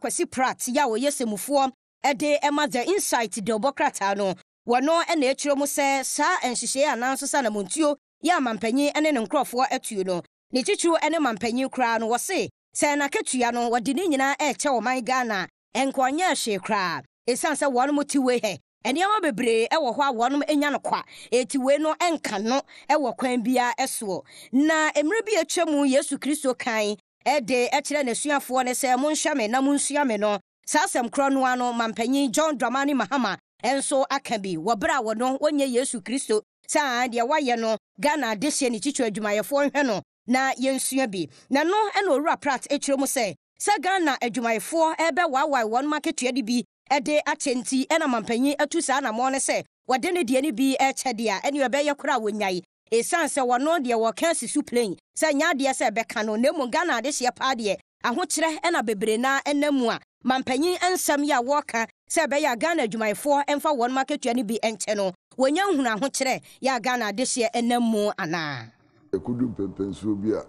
Kwasi Pratt yɛ a ɔyɛ sɛmufoɔ de ma The Insight dawubɔ krataa no, wɔno na ɛkyerɛ mu sɛ saa nhyehyɛeɛ anaa nso sɛ anamontuo yɛ a mampanyin ne ne nkorɔfoɔ atuo no, ne titiriw ne mampanyin koraa no, wɔse sɛ n'akatua no wɔde ne nyinaa rekyɛ ɔman Ghana a, nka ɔnyɛɛ hwee koraa. Ɛsiane sɛ wɔnom te wei hɛ, nneɛma bebree wɔ hɔ a wɔnom nya no kwa, enti wei no nka no wɔ kwan biara soɔ. Na mmerɛ bi a atwa mu Yesu Kristo kan de kyerɛɛ n'asuafoɔ no sɛ, Monhwɛ me na monsua me no, saa asɛm korɔ no ara no mampanyin John Dramani Mahama nso aka bi wɔ berɛ a wɔno wɔnyɛ Yesu Kristo sɛ aa deɛ wayɛ no Ghana adehyeɛ ne titire adwumayɛfoɔ nhwɛ no na yɛnsua bi. Na ɛno na Owura Pratt kyerɛ mu sɛ, sɛ Ghana adwumayɛfoɔ rebɛwaawae wɔn akatua de bi de akyɛ nti na mampanyin atu saa anammɔn no sɛ wɔde ne deɛ no bi rekyɛ deɛ a, ɛneɛ ɛbɛyɛ koraa a wɔnnyae. Esiane sɛ wɔno deɛ wɔka asi so plen sɛ ɛnyɛ adeɛ sɛ ɛbɛka no na mmom Ghana adehyeɛ paa deɛ ahokyerɛ na bebree no ara nam mu a, mampanyin nsɛm yi a wɔka sɛ ɛbɛyɛ a Ghana adwumayɛfoɔ mfa wɔnom akatua no bi nkyɛ no, wɔnya nhunu ahokyerɛ yɛ a Ghana adehyeɛ nam mu anaa? Ɛkɔdu mpɛnpɛnsoɔ bi a,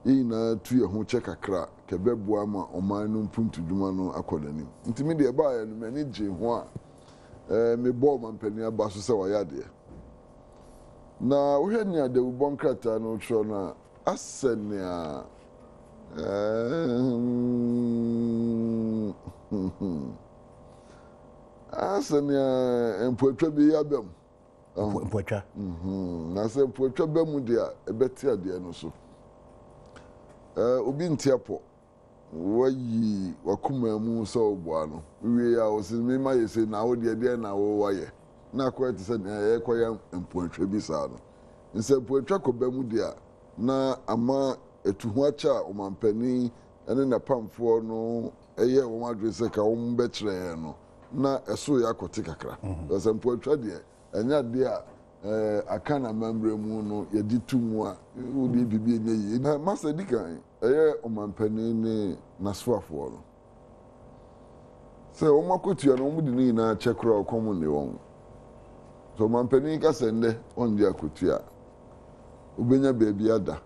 yɛn nyinaa tu yɛn ho kyɛ kakra a, ka ɛbɛboa ama ɔman no mpuntudwuma no akɔ n'anim. Nti me deɛ ɛbaeɛ no, m'ani gyee ho a mebɔɔ ɔmampanin aba so sɛ wayɛ adeɛ. Na wohwɛ nea dawubɔ nkrataa no kyerɛ no a, asɛ nea asɛ nea mpoatwa bi aba mu. Mpoatwa. Na sɛ mpoatwa ba mu deɛ a, ɛbɛte adeɛ no so. Obi nte apɔ. Woayi w'akoma mu sɛ woboa no. Wowiei a, ɔse, Me mayɛ sei, na wo deɛ, deɛn na wo woayɛ? Na akɔyɛ te sɛ nea yɛrekɔyɛ mpoatwa bi saa no. Nsɛ mpoatwa kɔba mu deɛ a, na ama atuhoakyɛ a ɔmampanin ne n'apamfoɔ no yɛɛ wɔn adwene sɛ ka wɔbɛkyerɛ yɛn no, na ɛso reyɛ akɔte kakra. Sɛ mpoatwa deɛ, ɛnyɛ adeɛ a Akan amammerɛ mu no yɛgye to mu a, wode biribi nyɛ yie. Masa di kan, ɛyɛ ɔmampanin ne n'asoafoɔ no sɛ wɔn akɔtua no wɔde ne nyinaa kyɛ koraa ɔkɔm nne wɔn. Sɛ ɔmampanin ka sɛ nnɛ ɔngye akɔtua a, ɔbɛnya baabi ada,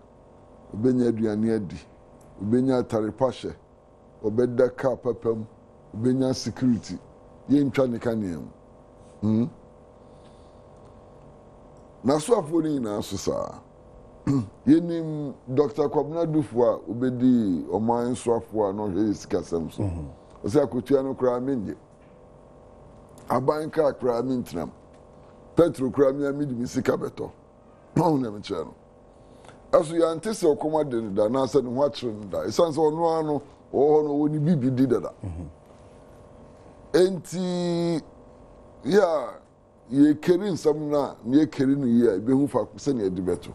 ɔbɛnya aduane adi, ɔbɛnya atare pa hyɛ, ɔbɛda car papa mu, ɔbɛnya security, yɛntwa ne kanea mu. Hmm. N'asoafoɔ no nyinaa so saa. Yɛnim Dr. Kwabena Dufo a obɛdii ɔman soafoɔ a na ɔhwɛ yɛ sikasɛm so. Mhm. Ɔsɛ akotua no koraa mennye. Aban kaa koraa mentenam. Petro koraa mea mede me sika bɛtɔ. Ɔho nea mekyerɛ no. Ɛso yɛante sɛ ɔkɔm ade no da anaasɛ ne ho akyere no da. Ɛsiane sɛ ɔno ara no ɔwɔ hɔ no ɔwɔ ne biribi di dada. Mhm. Enti yɛ a yɛkari nsɛm no a na yɛkari no yie a yɛbɛhu faako sɛnea yɛde bɛto.